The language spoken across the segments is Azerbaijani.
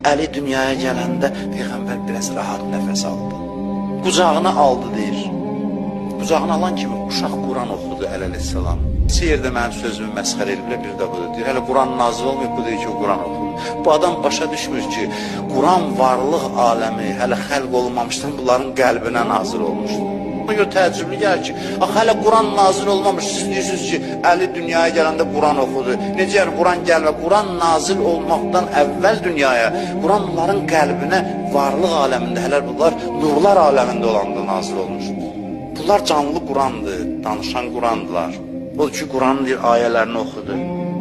Əli dünyaya gələndə Peyğəmbər biraz rahat nəfəs aldı. Qucağına aldı deyir. Qucağına alan kimi uşaq Quran oxudu Əli əleyhissalam. Bir yerdə mənim sözümü məsxərə ediblər, bir də budur. Deyir, hələ Quran nazil olmayıb, bu deyir ki, o Quran oxudu. Bu adam başa düşmür ki, Quran varlıq aləmi hələ xəlq olunmamışdan bunların qəlbinə nazil olmuşdur. Ona görə təəccüblü gəlir ki, axı hələ Quran nazil olmamış, siz deyirsiniz ki, Əli dünyaya gələndə Quran oxudu. Necə yəni Quran gəlmə? Quran nazil olmaqdan əvvəl dünyaya, Quran bunların qəlbinə varlıq aləmində, hələ bunlar nurlar aləmində olanda nazil olmuşdur. Bunlar canlı Qurandır, danışan Qurandılar. Odur ki, Quranın bir ayələrini oxudu.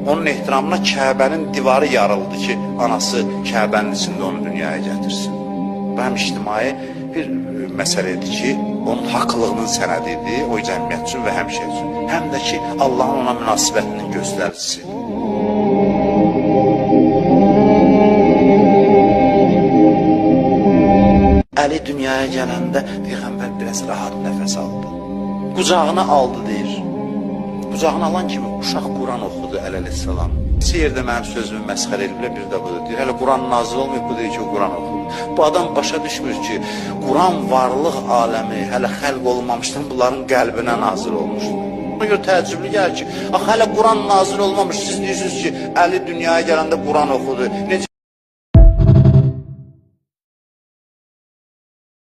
Onun ehtiramına Kəbənin divarı yarıldı ki, anası Kəbənin içində onu dünyaya gətirsin. Bu həm ictimai bir məsələ idi ki, onun haqlılığının sənədi idi o cəmiyyət üçün və həmişə üçün. Həm də ki, Allahın ona münasibətinin göstəricisi idi. Əli dünyaya gələndə Peyğəmbər biraz rahat nəfəs aldı. Qucağına aldı deyir. Qucağına alan kimi uşaq Quran oxudu Əli əleyhissalam. Bir yerdə mənim sözümü məsxərə ediblər, bir də budur. Deyir, hələ Quran nazil olmayıb, bu deyir ki, o Quran oxudu. Bu adam başa düşmür ki, Quran varlıq aləmi hələ xəlq olunmamışdan bunların qəlbinə nazil olmuşdur. Ona görə təəccüblü gəlir ki, axı hələ Quran nazil olmamış, siz deyirsiniz ki, Əli dünyaya gələndə Quran oxudu. Necə